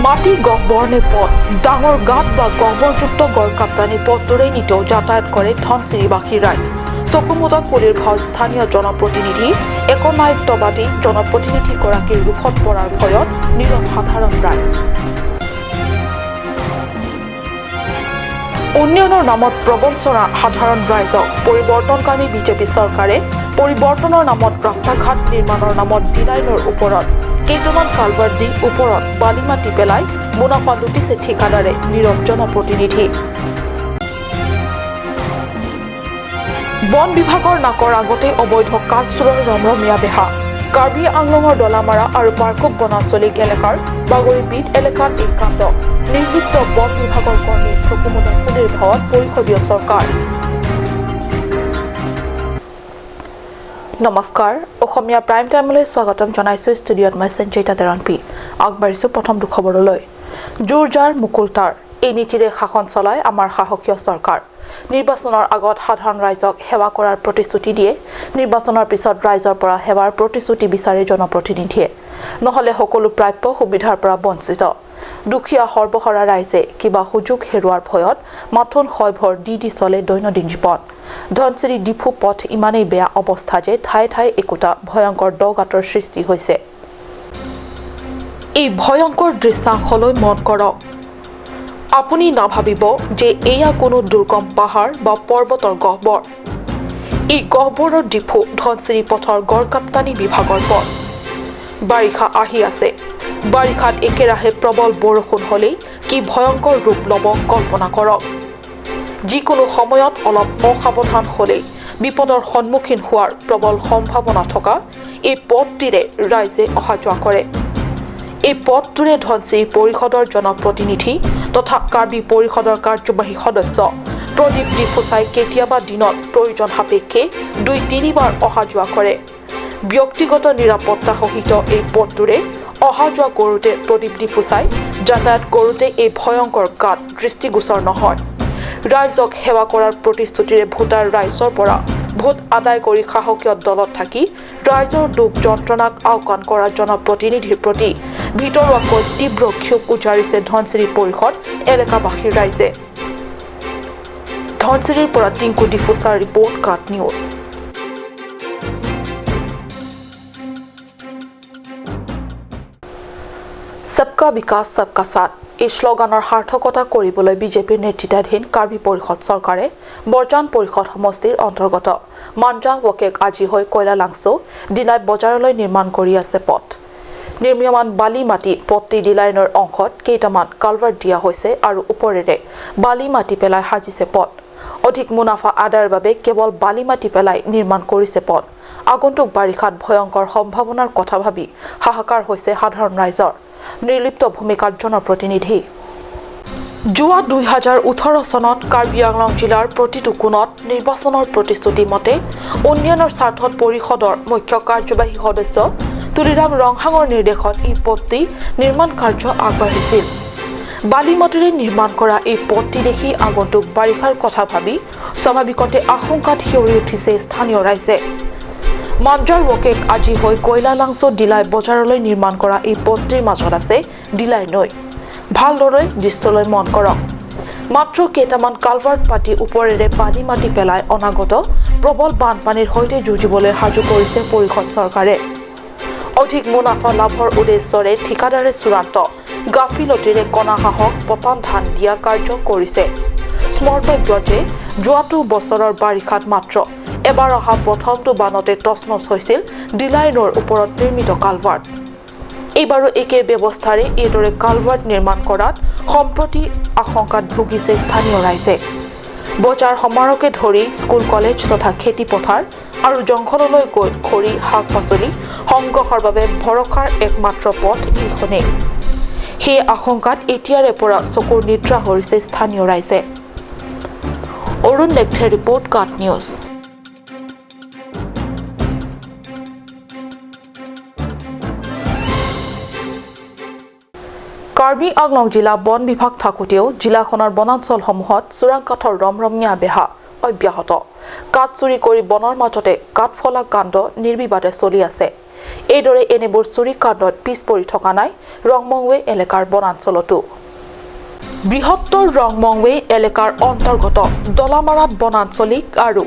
মাটি গহ্বৰ নে পথ? ডাঙৰ গাঁত বা গহ্বৰযুক্ত গড়কাপ্তানি পথটোৰেই নিতৌ যাতায়াত কৰে ধনশিৰিবাসী ৰাইজ। চকুমুজা কুলিৰ ভাও স্থানীয় জনপ্ৰতিনিধি। একনায়কত্ববাদী জনপ্ৰতিনিধিগৰাকীৰ ৰোষত পৰাৰ ভয়ত নীৰৱ সাধাৰণ ৰাইজ। উন্নয়নৰ নামত প্ৰবঞ্চনা সাধাৰণ ৰাইজক। পৰিৱৰ্তনকামী বিজেপি চৰকাৰে পৰিৱৰ্তনৰ নামত ৰাস্তা ঘাট নিৰ্মাণৰ নামত ডিলাইনৰ ওপৰত কেইটামান কালভাৰ্ট দি ওপৰত বালি মাটি পেলাই মুনাফা লুটিছে ঠিকাদাৰে। নীৰৱ জনপ্ৰতিনিধি। বন বিভাগৰ নাকৰ আগতে অবৈধ কাঠ চোৰৰ ৰমৰমীয়া বেহা। কাৰ্বি আংলঙৰ দলামাৰা আৰু পাৰ্কুপ বনাঞ্চলিক এলেকাৰ বাগৰিবিধ এলেকাত এই কাণ্ড। নিৰ্লিপ্ত বন বিভাগৰ কৰ্মী। চকুমুদা কুলিৰ ভাৱত পৰিষদীয় চৰকাৰ। নমস্কাৰ, অসমীয়া প্ৰাইম টাইমলৈ স্বাগতম জনাইছোঁ। ষ্টুডিঅ'ত মই সঞ্চয়িতা তেৰণ পি। আগবাঢ়িছোঁ প্ৰথমটো খবৰলৈ। জোৰ যাৰ মুকুল তাৰ, এই নীতিৰে শাসন চলাই আমাৰ শাসকীয় চৰকাৰ। নিৰ্বাচনৰ আগত সাধাৰণ ৰাইজক সেৱা কৰাৰ প্ৰতিশ্ৰুতি দিয়ে, নিৰ্বাচনৰ পিছত ৰাইজৰ পৰা সেৱাৰ প্ৰতিশ্ৰুতি বিচাৰে জনপ্ৰতিনিধিয়ে। নহ'লে সকলো প্ৰাপ্য সুবিধাৰ পৰা বঞ্চিত দুখীয়া সৰ্বসৰা ৰাইজে কিবা সুযোগ হেৰুৱাৰ ভয়ত মাথোন শয়ভৰ দি দি চলে দৈনন্দিন জীৱন। ধনশিৰি ডিফু পথ ইমানেই বেয়া অৱস্থা যে ঠায়ে ঠায়ে একোটা ভয়ংকৰ দ গাঁতৰ সৃষ্টি হৈছে। এই ভয়ংকৰ দৃশ্যাংশলৈ মন কৰক। আপুনি নাভাবিব যে এয়া কোনো দুৰ্গম পাহাৰ বা পৰ্বতৰ গহ্বৰ। এই গহ্বৰৰ ডিফু ধনশিৰি পথৰ গড়কাপ্তানি বিভাগৰ পথ। বাৰিষা আহি আছে। বাৰিষাত একেৰাহে প্ৰবল বৰষুণ হ'লেই কি ভয়ংকৰ ৰূপ ল'ব কল্পনা কৰক। যিকোনো সময়ত অলপ অসাৱধান হ'লেই বিপদৰ সন্মুখীন হোৱাৰ প্ৰবল সম্ভাৱনা থকা এই পথটিৰে ৰাইজে অহা যোৱা কৰে। এই পথটোৰে ধনশিৰি পৰিষদৰ জনপ্ৰতিনিধি তথা কাৰ্বি পৰিষদৰ কাৰ্যবাহী সদস্য প্ৰদীপ ডিফুচাই কেতিয়াবা দিনত প্ৰয়োজন সাপেক্ষে 2-3 বাৰ অহা যোৱা কৰে। ব্যক্তিগত নিৰাপত্তা সহিত এই পথটোৰে অহা যোৱা কৰোঁতে প্ৰদীপ ডিফুচাই যাতায়াত কৰোঁতে এই ভয়ংকৰ গাঁত দৃষ্টিগোচৰ নহয়। ৰাইজক সেৱা কৰাৰ প্ৰতিশ্ৰুতিৰে ভোটাৰ ৰাইজৰ পৰা ভোট আদায় কৰি শাসকীয় দলত থাকি ৰাইজৰ দুখ যন্ত্ৰণাক আওকাণ কৰা জনপ্ৰতিনিধিৰ প্ৰতি ভিতৰুৱাকৈ তীব্ৰ ক্ষোভ উজাৰিছে ধনশিৰি পৰিষদ এলেকাবাসীৰ ৰাইজে। ধনশিৰিৰ পৰা টিংকু ডিফুচাৰ ৰিপৰ্ট, কাট নিউজ। सबका विकास सबका साथ, এই শ্লোগানৰ সাৰ্থকতা কৰিবলৈ বিজেপিৰ নেতৃত্বাধীন কাৰ্বি পৰিষদ চৰকাৰে বৰজান পৰিষদ সমষ্টিৰ অন্তৰ্গত মাঞ্জা ৱকেক আজি হৈ কয়লা লাংচো ডিলাই বজাৰলৈ নিৰ্মাণ কৰি আছে পথ। নিৰ্মীয়মান বালি মাটি পথটি ডিলাইনৰ অংশত কেইটামান কালভাৰ্ট দিয়া হৈছে আৰু ওপৰেৰে বালি মাটি পেলাই সাজিছে পথ। অধিক মুনাফা আদায়ৰ বাবে কেৱল বালি মাটি পেলাই নিৰ্মাণ কৰিছে পথ। আগন্তুক বাৰিষাত ভয়ংকৰ সম্ভাৱনাৰ কথা ভাবি হাহাকাৰ হৈছে সাধাৰণ ৰাইজৰ। নিৰ্লিপ্ত ভূমিকাত জনপ্ৰতিনিধি। যোৱা 2018 চনত কাৰ্বি আংলং জিলাৰ প্ৰতিটো কোণত নিৰ্বাচনৰ প্ৰতিশ্ৰুতি মতে উন্নয়নৰ স্বাৰ্থত পৰিষদৰ মুখ্য কাৰ্যবাহী সদস্য তুলিৰাম ৰংহাঙৰ নিৰ্দেশত এই পথটি নিৰ্মাণ কাৰ্য আগবাঢ়িছিল। বালি মাটিৰে নিৰ্মাণ কৰা এই পথটি দেখি আগন্তুক বাৰিষাৰ কথা ভাবি স্বাভাৱিকতে আশংকাত শিয়ৰি উঠিছে স্থানীয় ৰাইজে। মাঞ্জাৰ ৱকেক আজি হৈ কয়লা লাংচো ডিলাই বজাৰলৈ নিৰ্মাণ কৰা এই পথটিৰ মাজত আছে ডিলাই নৈ। ভালদৰে দৃশ্যলৈ মন কৰক। মাত্ৰ কেইটামান কালভাৰ্ট পাতি ওপৰেৰে বালি মাটি পেলাই অনাগত প্ৰবল বানপানীৰ সৈতে যুঁজিবলৈ সাজু কৰিছে পৰিষদ চৰকাৰে। অধিক মুনাফা লাভৰ উদ্দেশ্যৰে ঠিকাদাৰে চূড়ান্ত গাফিলতিৰে কণা হাঁহক পতান ধান দিয়া কাৰ্য কৰিছে। স্মৰ্তব্য যে যোৱাটো বছৰৰ বাৰিষাত মাত্ৰ এবাৰ অহা প্ৰথমটো বানতে তচনচ হৈছিল ডিলাই নৈৰ ওপৰত নিৰ্মিত কালভাৰ্ট। এইবাৰো একে ব্যৱস্থাৰে এইদৰে কালভাৰ্ট নিৰ্মাণ কৰাত সম্প্ৰতি আশংকাত ভুগিছে স্থানীয় ৰাইজে। বজাৰ সমাৰকে ধৰি স্কুল, কলেজ তথা খেতি পথাৰ আৰু জংঘললৈ গৈ খৰি, শাক পাচলি সংগ্ৰহৰ বাবে ভৰসাৰ একমাত্ৰ পথ এইখনেই। সেই আশংকাত এতিয়াৰে পৰা চকুৰ নিদ্ৰা হৰিছে স্থানীয় ৰাইজে। অৰুণ লেখথে ৰিপৰ্ট, কাট নিউজ। কাৰ্বি আংলং জিলা বন বিভাগ থাকোঁতেও জিলাখনৰ বনাঞ্চলসমূহত চোৰাং কাঠৰ ৰমৰমীয়া বেহা অব্যাহত। কাঠ চুৰি কৰি বনৰ মাজতে কাঠফলা কাণ্ড নিৰ্বিবাদে চলি আছে। এইদৰে এনেবোৰ চুৰি কাণ্ডত পিছ পৰি থকা নাই ৰংমংৱে এলেকাৰ বনাঞ্চলতো। বৃহত্তৰ ৰংমংৱে এলেকাৰ অন্তৰ্গত দলামাৰাত বনাঞ্চলিক আৰু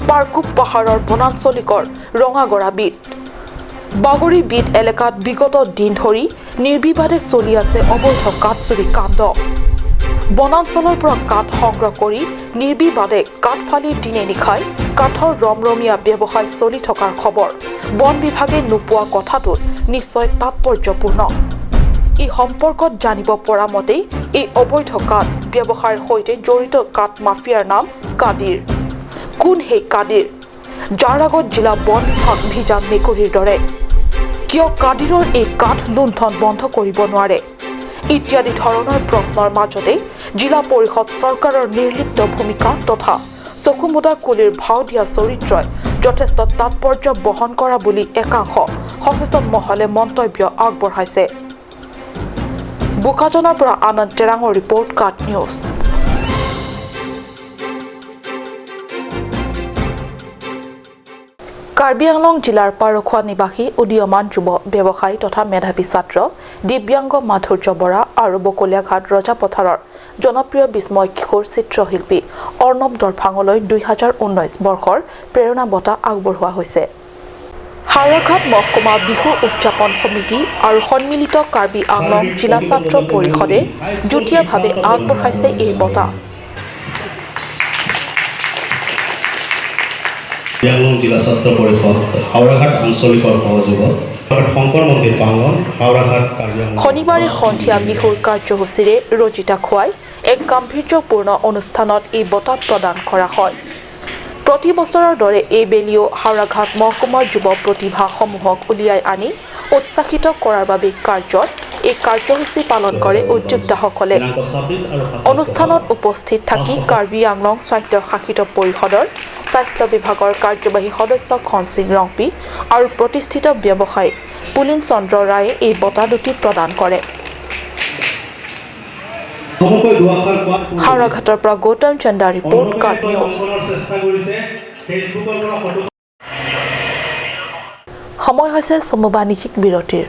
পাৰ্কুপ পাহাৰৰ বনাঞ্চলিকৰ ৰঙাগড়া বিট, বাগৰি বিট এলেকাত বিগত দিন ধৰি নিৰ্বিবাদে চলি আছে অবৈধ কাঠ চুৰি কাণ্ড। বনাঞ্চলৰ পৰা কাঠ সংগ্ৰহ কৰি নিৰ্বিবাদে কাঠ ফালি দিনে নিশাই কাঠৰ ৰমৰমীয়া ব্যৱসায় চলি থকাৰ খবৰ বন বিভাগে নোপোৱা কথাটোত নিশ্চয় তাৎপৰ্যপূৰ্ণ। এই সম্পৰ্কত জানিব পৰা মতেই এই অবৈধ কাঠ ব্যৱসায়ৰ সৈতে জড়িত কাঠ মাফিয়াৰ নাম কাদিৰ। কোন সেই কাদিৰ, যাৰ আগত জিলা বন বিভাগ ভিজা মেকুৰীৰ দৰে? কিয় কাদিৰৰ এই কাঠ লুণ্ঠন বন্ধ কৰিব নোৱাৰে? ইত্যাদি ধৰণৰ প্ৰশ্নৰ মাজতে জিলা পৰিষদ চৰকাৰৰ নিৰ্লিপ্ত ভূমিকা তথা চকুমুদা কুলিৰ ভাও দিয়া চৰিত্ৰই যথেষ্ট তাৎপৰ্য বহন কৰা বুলি একাংশ সচেতন মহলে মন্তব্য আগবঢ়াইছে। বোকাজানৰ পৰা আনন্দ টেৰাঙৰ ৰিপৰ্ট, কাট নিউজ। কাৰ্বি আংলং জিলাৰ পাৰখোৱা নিবাসী উদীয়মান যুৱ ব্যৱসায়ী তথা মেধাৱী ছাত্ৰ দিব্যাংগ মাধুৰ্য বৰা আৰু বকলীয়াঘাট ৰজাপথাৰৰ জনপ্ৰিয় বিস্ময় কিশোৰ চিত্ৰশিল্পী অৰ্ণৱ দৰফাঙলৈ 2019 বৰ্ষৰ প্ৰেৰণা বঁটা আগবঢ়োৱা হৈছে। হাওৰাঘাট মহকুমা বিহু উদযাপন সমিতি আৰু সন্মিলিত কাৰ্বি আংলং জিলা ছাত্ৰ পৰিষদে যুটীয়াভাৱে আগবঢ়াইছে এই বঁটা। আংলং জিলা ছাত্ৰ পৰিষদ হাওৰাঘাট আঞ্চলিকৰ সহযোগত শংকৰ মন্দিৰ প্ৰাংগণ হাওৰাঘাট কাৰ্বি আংলং। শনিবাৰে সন্ধিয়া বিহুৰ কাৰ্যসূচীৰে ৰজিতা খুৱাই এক গাম্ভীৰ্যপূৰ্ণ অনুষ্ঠানত এই বঁটা প্ৰদান কৰা হয়। প্ৰতি বছৰৰ দৰে এইবেলিও হাওৰাঘাট মহকুমাৰ যুৱ প্ৰতিভাসমূহক উলিয়াই আনি উৎসাহিত কৰাৰ বাবে কাৰ্যত এই কাৰ্যসূচী পালন কৰে উদ্যোক্তাসকলে। অনুষ্ঠানত উপস্থিত থাকি কাৰ্বি আংলং স্বায়ত্তশাসিত পৰিষদৰ স্বাস্থ্য বিভাগৰ কাৰ্যবাহী সদস্য খনসিং ৰংপি আৰু প্ৰতিষ্ঠিত ব্যৱসায়ী পুলিন চন্দ্ৰ ৰায়ে এই বঁটা দুটি প্ৰদান কৰে। হাওৰাঘাটৰ পৰা গৌতম চন্দা ৰিপৰ্ট, কাট নিউজ। সময় হৈছে চমু বাণিজ্যিক বিৰতিৰ।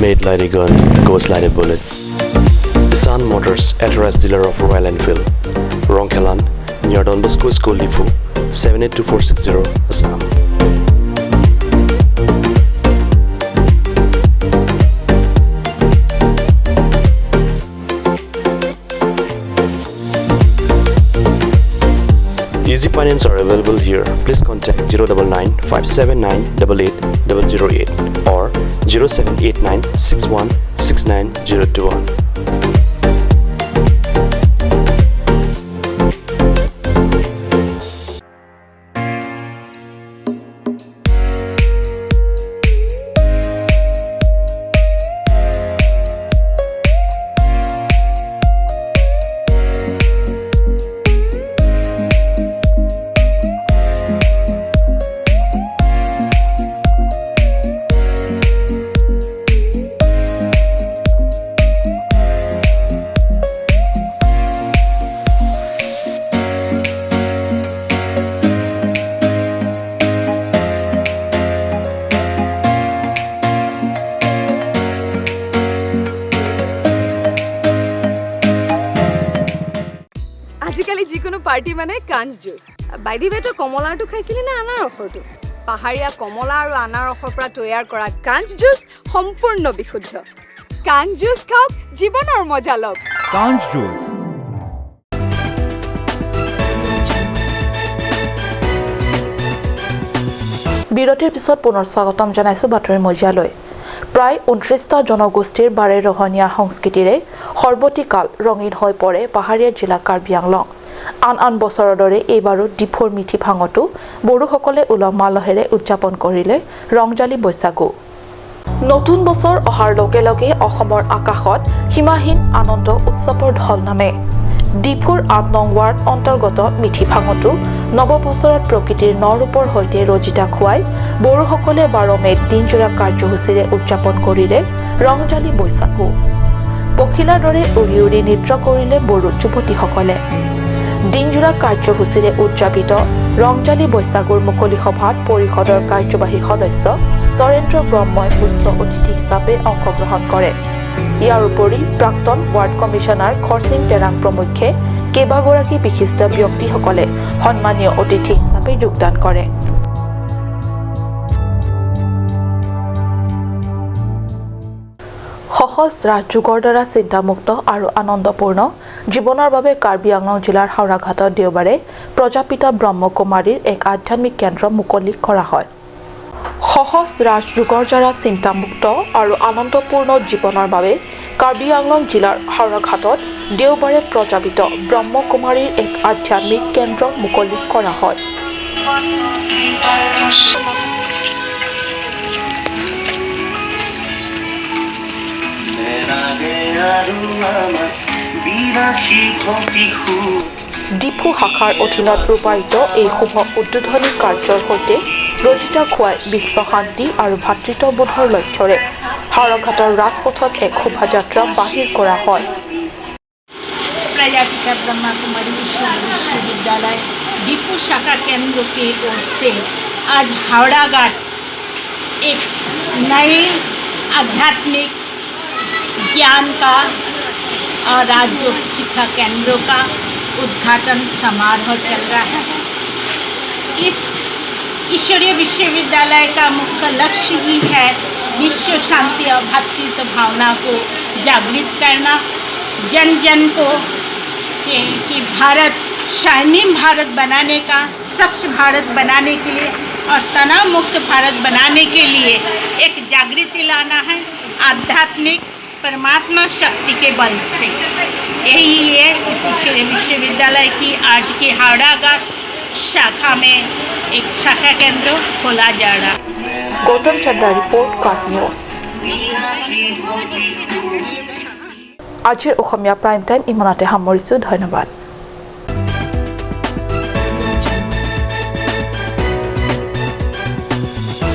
Made like a gun, goes like a bullet. Sun Motors, authorized dealer of Royal Enfield, Rongkhelan, near Don Bosco School, Diphu, 782460, Assam. Easy finance are available here. Please contact 099 579 88 008 or 0789 61 69 021. আজিকালি যিকোনো party মানে কাঞ্চ juice. By the ৱে, তই কমলাৰটো খাইছিলি নে আনাৰসৰটো? পাহাৰীয়া কমলা আৰু আনাৰসৰ পৰা তৈয়াৰ কৰা কাঞ্চ জুচ সম্পূৰ্ণ বিশুদ্ধ। কাঞ্চ জুচ খাওক, জীৱনৰ মজা লওক। কাঞ্চ জুচ। বিৰতিৰ পিছত পুনৰ স্বাগতম জনাইছো বাতৰি মজিয়ালৈ। প্ৰায় 29টা জনগোষ্ঠীৰ বাৰেৰহণীয়া সংস্কৃতিৰে সৰ্বতিকাল ৰঙীন হৈ পৰে পাহাৰীয়া জিলা কাৰ্বি আংলং। আন আন বছৰৰ দৰে এইবাৰো ডিফুৰ মিঠি ভাঙতো বড়োসকলে উলহ মালহেৰে উদযাপন কৰিলে ৰংজালী বৈশাগু। নতুন বছৰ অহাৰ লগে লগে অসমৰ আকাশত সীমাহীন আনন্দ উৎসৱৰ ঢল নামে। ডিফুৰ ৮ নং ৱাৰ্ড অন্তৰ্গত মিঠি ভাঙতো নৱবছৰত প্ৰকৃতিৰ নৰূপৰ সৈতে ৰজিতা খুৱাই বড়োসকলে ১২ মে'ত দিনজোৰা কাৰ্যসূচীৰে উদযাপন কৰিলে ৰংজালী বৈশাগু। পখিলাৰ দৰে উৰি উৰি নৃত্য কৰিলে বড়ো যুৱতীসকলে। দিনজোৰা কাৰ্যসূচীৰে উদযাপিত ৰংজালী বৈশাগুৰ মুকলি সভাত পৰিষদৰ কাৰ্যবাহী সদস্য তৰেন্দ্ৰ ব্ৰহ্মই মুখ্য অতিথি হিচাপে অংশগ্ৰহণ কৰে। ইয়াৰ উপৰি প্ৰাক্তন ৱাৰ্ড কমিছনাৰ খৰচিং টেৰাং প্ৰমুখ্যে কেইবাগৰাকী বিশিষ্ট ব্যক্তিসকলে সন্মানীয় অতিথি হিচাপে যোগদান কৰে। সহজ ৰাজযোগৰ দ্বাৰা চিন্তামুক্ত আৰু আনন্দপূৰ্ণ জীৱনৰ বাবে কাৰ্বি আংলং জিলাৰ হাওৰাঘাটত দেওবাৰে প্ৰজাপিতা ব্ৰহ্মকুমাৰীৰ এক আধ্যাত্মিক কেন্দ্ৰ মুকলি কৰা হয়। সহজ ৰাজযোগৰ দ্বাৰা চিন্তামুক্ত আৰু আনন্দপূৰ্ণ জীৱনৰ বাবে কাৰ্বি আংলং জিলাৰ হাওৰাঘাটত দেওবাৰে প্ৰজাপিত ব্ৰহ্মকুমাৰীৰ এক আধ্যাত্মিক কেন্দ্ৰ মুকলি কৰা হয়। ডিফু শাখাৰ অধীনত ৰূপায়িত এই শুভ উদ্বোধনী কাৰ্যৰ সৈতে ৰজিতা খুৱাই বিশ্ব শান্তি আৰু ভাতৃত্ববোধৰ লক্ষ্যৰে হাওৰাঘাটৰ ৰাজপথত এক শোভাযাত্ৰা বাহিৰ কৰা হয়। प्रजापिता ब्रह्मा कुमारी विश्वविद्यालय डिफू शाखा केंद्र के ओर से आज हावड़ाघाट एक नए आध्यात्मिक ज्ञान का और राजयोग शिक्षा केंद्रों का उद्घाटन समारोह चल रहा है। इस ईश्वरीय विश्वविद्यालय का मुख्य लक्ष्य ही है विश्व शांति और भ्रातृत्व भावना को जागृत करना, जन जन को कि भारत शाइनिंग भारत बनाने का, स्वच्छ भारत बनाने के लिए और तनाव मुक्त भारत बनाने के लिए एक जागृति लाना है आध्यात्मिक परमात्मा शक्ति के बल से। यही है इस ईश्वरीय विश्वविद्यालय की आज की हावड़ाघाट शाखा में एक शाखा केंद्र खोला जा रहा। Gautam Chandra report, Cart News. আজিৰ অসমীয়া প্ৰাইম টাইম ইমানতে সামৰিছোঁ। ধন্যবাদ।